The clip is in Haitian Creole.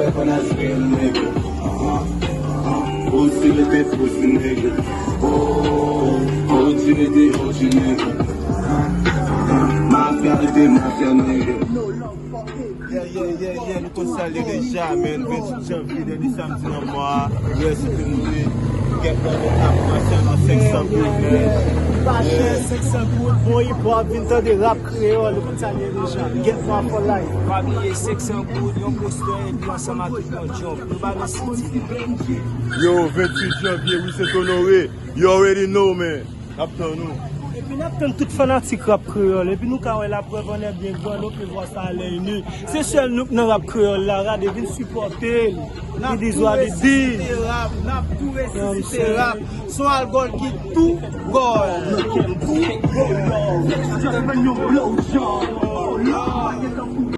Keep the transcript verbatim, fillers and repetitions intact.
When I scream, nigga. Uh-huh, uh-huh. Pussy, let that pussy, nigga. Oh, O G, let that O G, nigga. Mafya, let that mafya, nigga. Yeah, yeah, yeah, yeah, nou konn sa l ye deja, man. Venntuit janvye, dènye samdi nan mwa a. Rèsite nou ye. Gèt nan nou ap pase nan senk san goud, man. Pa chè, senk san goud, bon hip hop, vin tande rap kreyòl, nou konn sa l ye deja. Gèt nan for life. Pa bliye, senk san goud, yon poster, epi ansanm ak yon jump. Nou ba nou siti. Yo, venntuit janvye, wi, Sent Onore. You already know, man. N ap tann nou. Epi n ap tann tout fanatik rap kreyòl. Epi nou ka wè laprèv an èbyen gran, nou pe vwa sa a lè ini. Se sèl nou k nan rap kreyòl la, rade vin sipòte l. N ap tou resisite rap, n ap tou resisite rap. Son algòl ki tou gòl. Tou gòl.